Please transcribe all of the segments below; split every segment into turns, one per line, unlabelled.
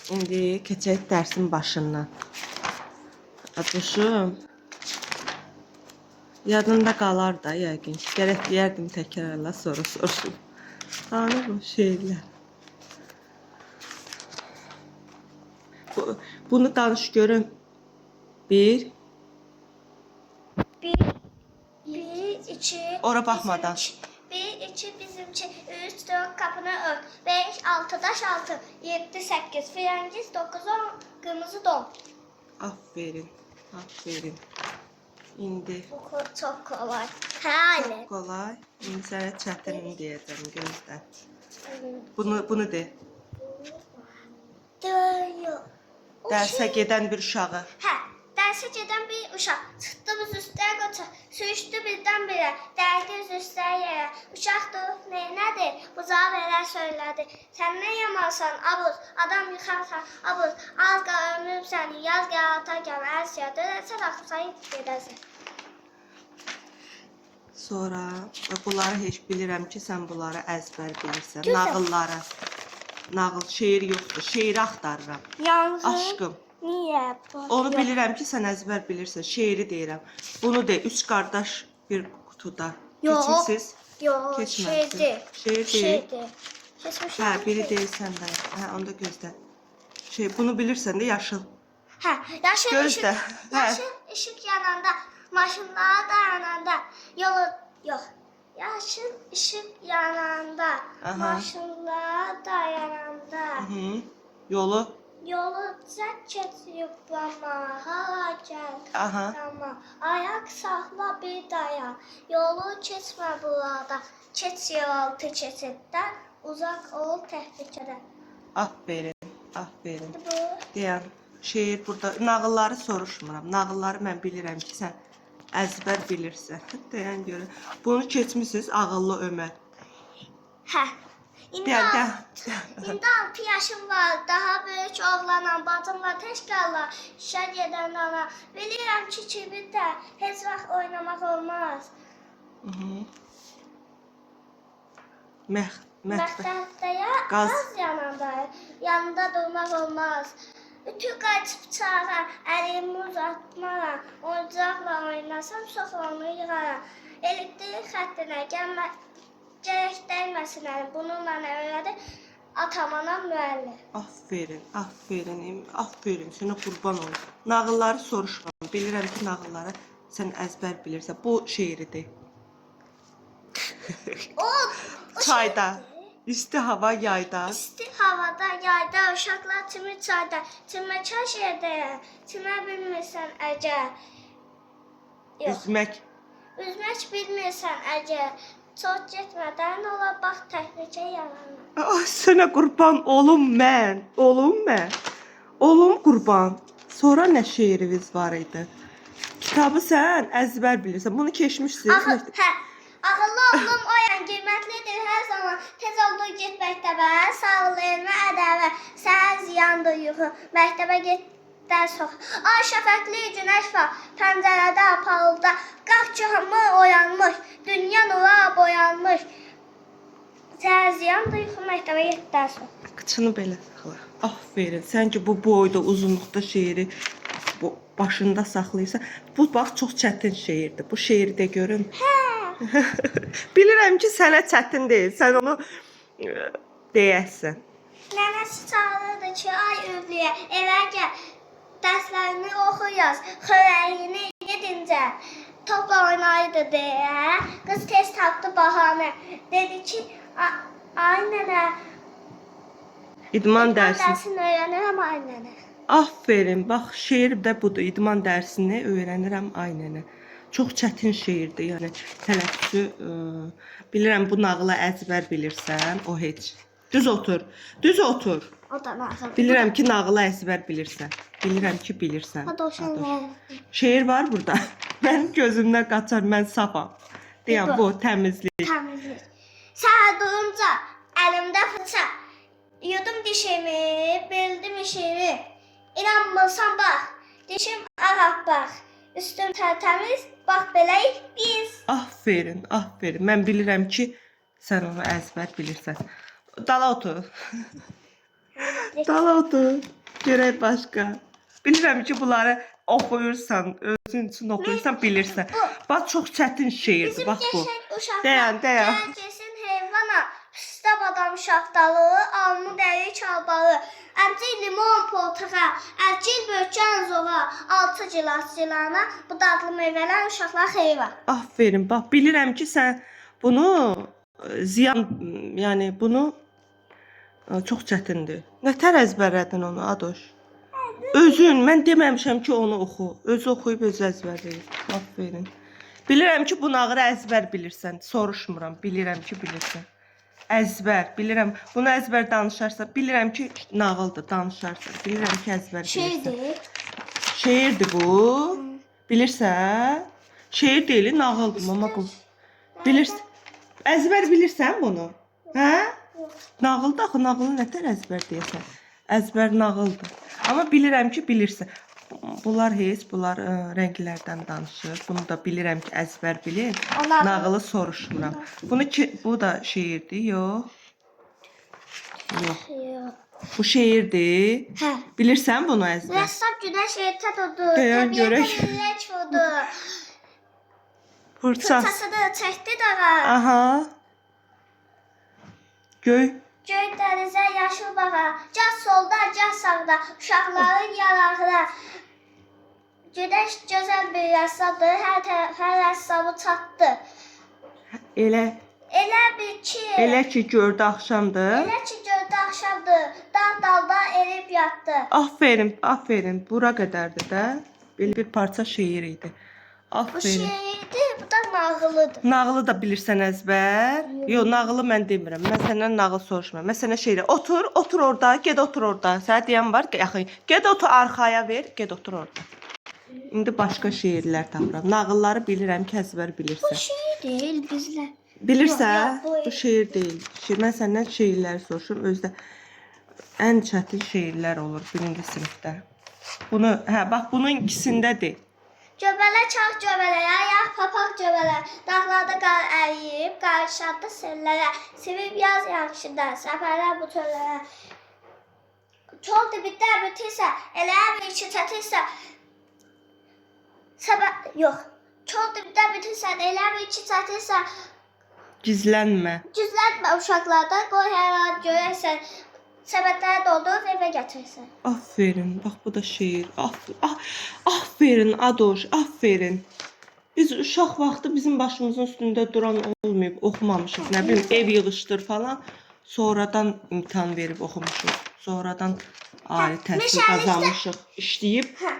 İndi keçək dərsin başından. Aduşum. Yadında qalar da yəqin ki. Gərək deyərdim təkrarla sonra soruşum. Hanı bu şeirlər? Bunu danış görüm. Bir,
Bir, bir, iki.
Ora baxmadan.
Bizim, bir, iki, bizimki, üç, dört, kapını ört. Beş, altı, daş altı, yedi, sekiz, frengiz, dokuz, on, kırmızı don.
Aferin. Aferin. İndi
Bu çok kolay. Hələ.
kolay. İndi sənə çətin deyəcəm, gözlə. Bunu de.
Döyüyor. O
Dərsə
şey-
gedən bir uşağı.
Hə, dərsə gedən bir uşaq çıxdı biz üstə qoça, sürüşdü birdən-birə, dəydi üz üstə yerə. Uşaq durub neynədi? Buzağı belə söylədi. Sən nə yamansan, abuz, adam yıxarsan, abuz, az qal ömrüm səni, yaz gəl ata gəl, Asiya, dönərsən axı gedərsən.
Sonra bunları heç bilirəm ki, sən bunları əzbər bilirsən.
Gözəl.
Nağılları. Nağıl, şeir yoxdur. Şeiri axtarıram.
Yanğın
Aşkım.
niyə bu?
Onu bilirəm ki, sən əzbər bilirsən. Şeiri deyirəm. Bunu de. Üç qardaş bir qutuda.
Yox.
Keçmisiniz?
Yox,
Keçməmişsiniz.
şeirdir.
Şeir deyil.
Şeirdir. Keçmişəm.
Hə, biri deyilsən də. Hə, onu da gözlə. Şey, bunu bilirsən də yaşıl.
Hə, yaşıl
Gözlə.
işıq,
Hə.
yaşıl işıq yananda, maşınlar dayananda, yolu yox. Yaşıl işıq yananda,
Aha.
maşınlar dayananda,
Hı. Yolu.
yolu cəd keç yuplama, hala gəl.
Aha.
Tamam. Ayaq saxla bir dayan. Yolu keçmə burada. Keç yeraltı keçiddən, uzaq ol təhlükədən.
Aferin. Aferin.
Bu
Deyən şeir burada. Nağılları soruşmuram. Nağılları mən bilirəm ki, sən əzbər bilirsən. Deyən görə. Bunu keçmisiniz ağıllı Ömər.
Hə. İndi
Deyən, deyən.
İndi 6 yaşım var, daha böyük oğlanam, bacımla təşkallar, işə gedən ana. Bilirəm ki, kibritlə heç vaxt oynamaq olmaz.
Mhm. Məx, mətbəx.
Məktəbdə ya
Qaz.
qaz yananda, yanında durmaq olmaz. Ütü qaçıb bıçağa, əlimi uzatmaram, oyuncaqla oynasam çox onu yığaram. Elektrik xəttinə gəlmə, gərək dəyməsin əlim, bununla öyrədir atam, anam, müəllim.
Aferin, aferin, aferin. Sənə qurban olum. Nağılları soruşmam. Bilirəm ki, nağılları sən əzbər bilirsən. Bu şeiridir.
O, o
Çayda. İsti hava yayda.
İsti havada, yayda, uşaqlar çimir çayda, çimə kaş yerdə, çimə bilmirsən əgər. Yox,
Üzmək.
üzmək bilmirsən əgər. Çox getmədən ola bax təhlükə yaranır.
Ah, sənə qurban olum mən. Olum mən. Olum qurban. Sonra nə şeiriniz var idi? Kitabı sən əzbər bilirsən. Bunu keçmisiniz.
Ağıl, hə, ağıllı oğlum oyan qiymətlidir hər zaman. Tez oldu get məktəbə, sağ ol elmə ədəbə. Sənə ziyandır yuxu, məktəbə getdən çox. Ay şəfəqli günəş var, pəncərədə parılda. Qaf hamı oyanmış, dünya nura boyanmış. Sənə ziyandır yuxu, məktəbə getdən çox.
Qıçını belə saxla. Aferin. Sən ki bu boyda, uzunluqda şeiri bu başında saxlayırsan. Bu bax çox çətin şeirdir. Bu şeiri də görüm.
Hə.
Bilirəm ki, sənə çətin deyil. Sən onu deyəsən.
Nənəsi çağırırdı ki, ay Övliyə, evə gəl, dərslərini oxu yaz, xörəyini yedincə topla oynayırdı deyə. Qız tez tapdı bahanə. Dedi ki, ay nənə,
İdman
idman
dərsi.
dərsini öyrənirəm ay nənə.
Aferin. Bax şeir də budur. İdman dərsini öyrənirəm ay nənə. Çox çətin şeirdir. Yəni tələffüzü bilirəm bu nağılı əzbər bilirsən, o heç. Düz otur. Düz otur.
O da nağıl.
Bilirəm ki, nağılı əzbər bilirsən. Bilirəm ki, bilirsən.
O dovşan
Adoş.
var.
Şeir var burada. Mənim gözümdən qaçar, mən safam. Deyəm bu təmizlik.
Təmizlik. Səhər durunca əlimdə fırça. Yudum dişimi, bildim işimi. İnanmırsan bax, dişim ağappaq. Üstüm tərtəmiz, bax beləyik biz.
Aferin, aferin. Mən bilirəm ki, sən onu əzbər bilirsən. Dala otur. Dala otur. Görək başqa. Bilirəm ki, bunları oxuyursan, özün üçün oxuyursan, bilirsən. Bax çox çətin şeirdir,
Bizim
bax bu.
qəşəng uşaqlar.
Dayan, dayan.
Gəlsin heyvana. Pista badam şaftalı, almı dəyi çalbalı, əmcik limon portaqa, ərcil bökən zoğa, altı cilas cilana, bu dadlı meyvələr uşaqlar xeyir var.
Aferin. Bax bilirəm ki, sən bunu ziyan, yəni bunu çox çətindir. Nətər əzbərlədin onu, Adoş? Özün, mən deməmişəm ki, onu oxu. Özü oxuyub özü əzbərləyir. Aferin. Bilirəm ki, bunu ağır əzbər bilirsən. Soruşmuram. Bilirəm ki, bilirsən. Əzbər, bilirəm. Bunu əzbər danışarsan, bilirəm ki, nağıldır, danışarsan. Bilirəm ki, əzbər bilirsən.
Şeydir.
Şeirdir bu. Bilirsən? Şeir deyil, nağıldır mama bu. Bilirsən. Əzbər bilirsən bunu? Hə? Nağıldır axı, nağılı nətər əzbər deyəsən? Əzbər nağıldır. Amma bilirəm ki, bilirsən. Bunlar heç, bunlar rənglərdən danışır. Bunu da bilirəm ki, əzbər bilir.
O nağıl.
Nağılı soruşmuram. Bunu ki, bu da şeirdir, yox? Yox.
Yox.
Bu şeirdir.
Hə.
Bilirsən bunu əzbər?
Rəssam günəş ertə durdu,
Dayan
təbiətə
görək.
ürək vurdu.
Fırça.
Fırçasını çəkdi dağa.
Aha. Göy.
Göy dənizə, yaşıl bağa, gah solda, gah sağda, uşaqların yarağına. Günəş gözəl bir rəssamdır, hər tərəfə rəssamı çatdı.
Elə
Elə bir ki,
elə ki gördü axşamdır.
elə ki gördü axşamdır, dağ dalda erib yatdı.
Aferin, aferin. Bura qədərdir də. Belə bir parça şeir idi.
Bu
Aferin.
şeirdir, bu da nağılıdır.
Nağılı da bilirsən əzbər? Yox, nağılı mən demirəm. Mən səndən nağıl soruşmuram. Mən sənə şeir. Otur, otur orada, get otur orada. Sənə deyən var, yaxın. Get otur arxaya ver, get otur orada. İndi başqa şeirlər tapıram. Nağılları bilirəm ki, əzbər bilirsən.
Şeir deyil bizlə.
Bilirsən,
Yox, yox, bu-
bu şeir deyil. Şeir, mən səndən şeirlər soruşurum. Özü də ən çətin şeirlər olur birinci sinifdə. Bunu, hə, bax bunun ikisindədir.
Göbələk çağ göbələk, ayaq papaq göbələk. Dağlarda qar əriyib, qarışardı sellərə. Sevib yaz yağışında, səpərlər bu çöllərə. Çöl dibində bitirsə, elə bir ki çətinsə, səbə yox. Çöl dibində bitirsə, elə bir ki çətinsə,
Gizlənmə.
gizlətmə uşaqlardan, qoy hər an görəsən. Səbətləri doldurub evə gətirsən.
Aferin. Bax bu da şeir. Ah, aferin Adoş, aferin. Biz uşaq vaxtı bizim başımızın üstündə duran olmayıb, oxumamışıq. Nə bilim, ev yığışdır falan. Sonradan imtahan verib oxumuşuq. Sonradan ali təhsil
meşəlikdə-
qazanmışıq, işləyib.
Hə.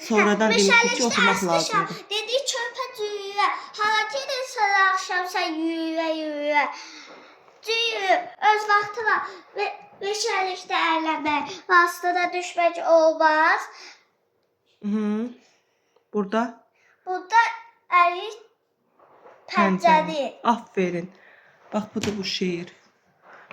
Sonradan demişik ki,
Meşəlikdə
oxumaq
asmışam.
lazımdır.
Dedi çöpə cüyürə. Hara gedirsən axşam sən yürüyə yürüyə. Cüyür öz vaxtı var. Və meşəlikdə ərlənmək, vasitədə düşmək olmaz.
Hı. Burada
Burada ərik pəncəli.
Aferin. Bax bu da bu şeir.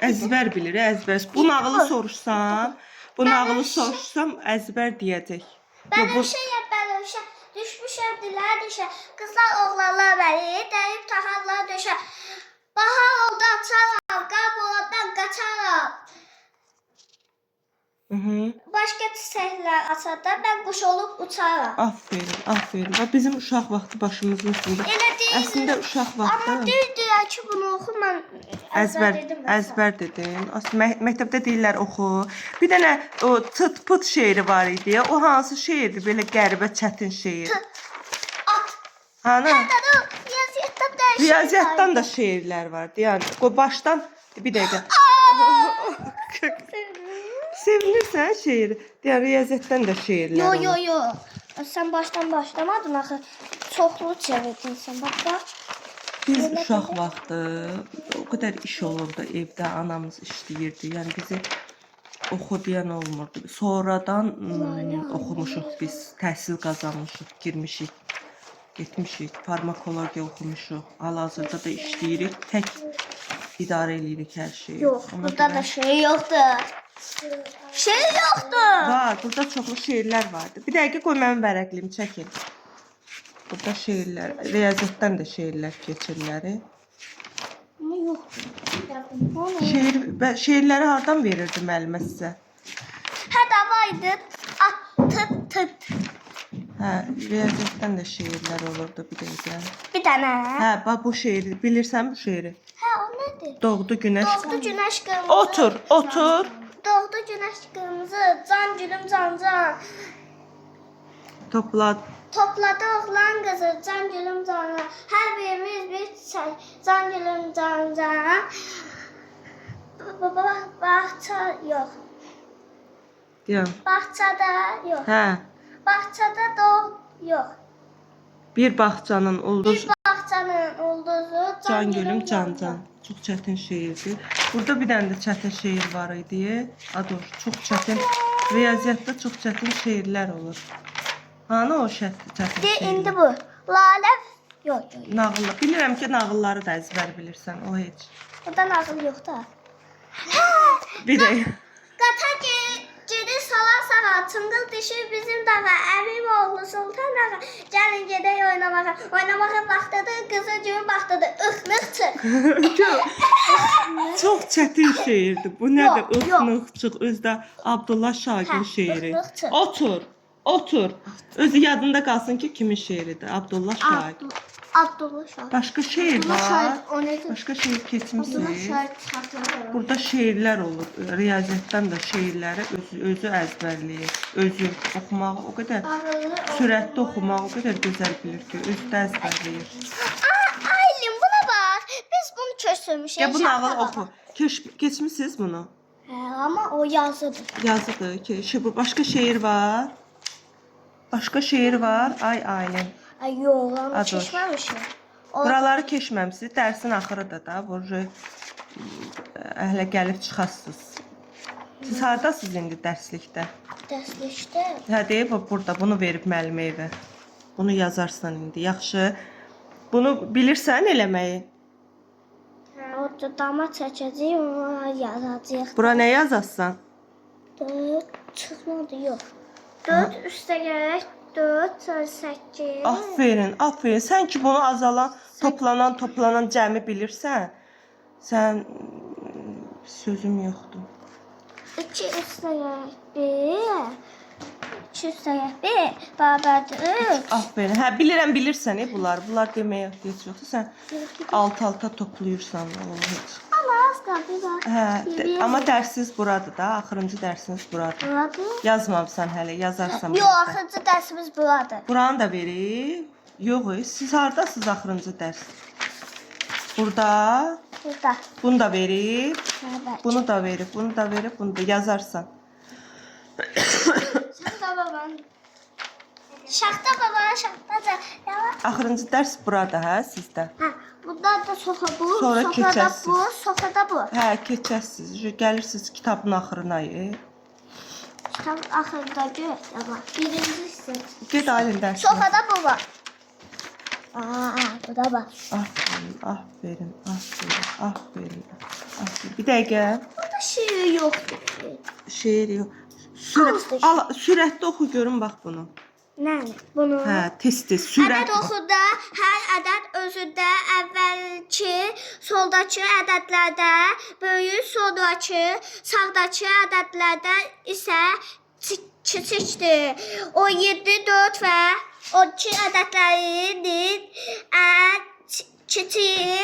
Əzbər bilir, əzbər. Bu nağılı soruşsam, bu nağılı soruşsam əzbər deyəcək. Yox, bu
Bənövşəyəm, bənövşə, düşmüşəm dilə dişə. Qızlar, oğlanlar məni dəyib taxarlar döşə. Bahar oldu açaram, qar bolandan qaçaram.
Hı -hı.
Başqa çiçəklər açanda mən quş olub uçaram.
Aferin, aferin. Bax bizim uşaq vaxtı başımızın üstündə.
Elə deyil.
Əslində uşaq vaxtı
Amma deyildilər ki, bunu oxu, mən
əzbər
dedim. Məsələn.
əzbər dedin. Aslında məktəbdə deyirlər oxu. Bir dənə o çıt pıt şeiri var idi. O hansı şeirdir? Belə qəribə çətin şeir.
At.
Hanı?
Hətta da riyaziyyatdan da şey
Riyaziyyatdan da şeirlər vardı. Yəni qoy başdan bir dəqiqə. Sevinirsən şeiri. Deyər riyaziyyatdan da şeirlər
Yo
olur.
yo yo. Sən başdan başlamadın axı. Çoxlu çevirdin sən. Bax bax.
Biz uşaq vaxtı o qədər iş olurdu evdə, anamız işləyirdi. Yəni bizi oxu deyən olmurdu. Sonradan oxumuşuq biz, təhsil qazanmışıq, girmişik, getmişik, farmakologiya oxumuşuq. Hal-hazırda da işləyirik, tək idarə eləyirik hər şeyi.
Yox,
Ona
burada
görə-
da şey yoxdur. Şey yoxdur.
Var, burada çoxlu şeirlər vardı. Bir dəqiqə qoy mən vərəqliyim, çəkin. Burada şeirlər, riyaziyyatdan da şeirlər keçirlər.
Amma yoxdur.
Şeir, şeirləri hardan verirdi müəllimə sizə?
Hə də var Aydın attı tıt.
Hə, riyaziyyatdan da şeirlər olurdu bir dəqiqə.
Bir dənə.
Hə, bax bu şeiri bilirsən bu şeiri?
Hə, o nədir?
Doğdu günəş.
Doğdu günəş qırmızı.
Otur, otur.
Doğdu günəş qırmızı. Can gülüm can can.
Topla.
Topladı oğlan qızı, can gülüm can can. Hər birimiz bir çiçək, can gülüm can can. Bağça yox.
Deyəm.
Bağçada yox.
Hə,
Bağçada doğ yox.
bir bağçanın ulduz
Bir bağçanın ulduzu,
Can gülüm can can. Çox çətin şeirdir. Burada bir dənə də çətin şeir var idi. Adur, çox çətin. Riyaziyyatda çox çətin şeirlər olur. Hanı o çətin
De
şeirlər?
indi bu. Lalə yox, yox. yox.
Nağıl. Bilirəm ki, nağılları da əzbər bilirsən, o heç.
Burada nağıl yox da.
Bir də
Qatar gedir sala sağa, çınqıl düşür bizim dağa, əmim oğlu Sultan ağa. Gəlin gedək oynamağa. Oynamağın vaxtıdır, qızıl gülün vaxtıdır. Ixnıqçı.
çox çətin şeirdir. Bu nədir?
Yox, yox.
Ixnıqçıq, özü də Abdullah Şagin
Hə,
şeiri.
ıxnıqçıq.
Otur. Otur. Özü yadında qalsın ki, kimin şeiridir? Abdullah Şagin.
Abdullah Şahid.
Başqa şeir
Abdullah
var.
Şahid o nədir?
Başqa şeir
Abdullah
keçmisiniz?
Şahid xatırlamıram.
Burada şeirlər olur. Riyaziyyatdan da şeirləri özü əzbərləyir. Özü oxumağı o qədər
Ağıllı
sürətli oxumağı o qədər gözəl bilir ki, özü də əzbərləyir.
Aa, Aylin buna bax. Biz bunu köçürmüşük.
Ya bu nağıl oxu. Keçmisiniz bunu?
Hə, amma o yazıdır.
Yazıdır ki, şey, bu başqa şeir var. Başqa şeir var. Ay Aylin.
Ay yox, onu
Adur.
keçməmişik. O
Buraları keçməmisiniz. Dərsin axırıdır da. Burcu əhlə gəlib çıxasınız. Siz hardasınız indi dərslikdə?
dərslikdə.
Hə, deyib o burada bunu verib müəllim evə. Bunu yazarsan indi. Yaxşı. Bunu bilirsən eləməyi?
Hə, orada dama çəkəcəyik, onu yazacağıq.
Bura nə yazasan?
4 çıxmadı, yox. 4 üstə gələk 4 8.
Aferin, aferin. Sən ki bunu azalan, toplanan, toplanan cəmi bilirsən. Sən sözüm yoxdur.
2 üstə gələk 1. 2 üstə gələk 1 bərabərdir 3.
Aferin. Hə, bilirəm, bilirsən bunlar. Bunlar deməyə ehtiyac yoxdur. Sən alt-alta toplayırsan o heç.
Amma az qaldı bax.
Hə, amma dərsiniz buradır da, axırıncı dərsiniz buradır.
Buradır.
Yazmamısan hələ, yazarsan.
Yox,
birazdan.
axırıncı dərsimiz buradır.
Buranı da verib. Yox, siz hardasınız axırıncı dərs? Burada.
Burada.
Bunu da verib.
Bərabər.
Bunu da verib, bunu da verib, bunu da yazarsan.
Şaxta baban. Şaxta baban, şaxtaca. Yavaş.
Axırıncı dərs burada, hə, sizdə.
Hə, bundan da soxa bu,
Sonra
soxada
keçərsiz.
bu, soxada bu.
Hə, keçəsiz. Gəlirsiniz kitabın axırına.
Kitab axırda gör. Yavaş. Birinci hissə.
Get Aylin dərsinə.
Soxada bu var. Aa, bu da var.
Aferin, aferin, aferin, aferin. Aferin. Bir dəqiqə.
Burada şiir yoxdur.
Şeir yox. Sürət,
Azdır.
al, sürətli oxu görüm bax bunu.
Nə? Bunu.
Hə, tez-tez sürət.
Ədəd oxuda hər ədəd özündə əvvəlki, soldakı ədədlərdə böyük, sonrakı, sağdakı ədədlərdə isə kiçikdir. 17, 4 və 12 ədədlərinin ən kiçiyi,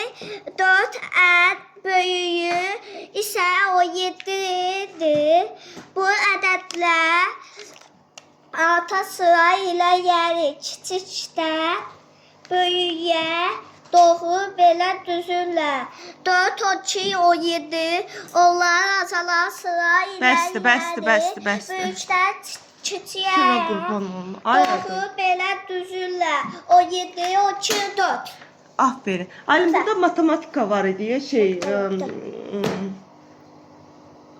4 ən böyüyü isə 17-dir. Bu ədədlər Ata sıra ilə yəni kiçikdən böyüyə doğru belə düzürlər. 4, 12, 17 onlar azalan sıra ilə
Bəsdir, bəsdir,
yəni
bəsdir, bəsdir.
Böyükdən kiçiyə
Sənə qurban olum. Ay,
doğru belə düzürlər. 17, 12, 4.
Aferin. Aylin burada matematika var idi ya şey.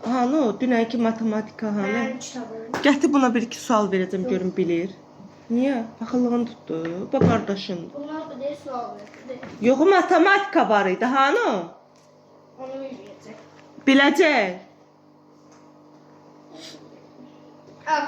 Hanı o dünənki matematika hanı? Gətir buna bir iki sual verəcəm görüm bilir. Niyə? Paxıllığını tutdu. Bax qardaşın.
Bunlar bir də sual verdi.
Yox, matematika var idi. Hanı o?
Onu bilməyəcək.
Biləcək.
Al.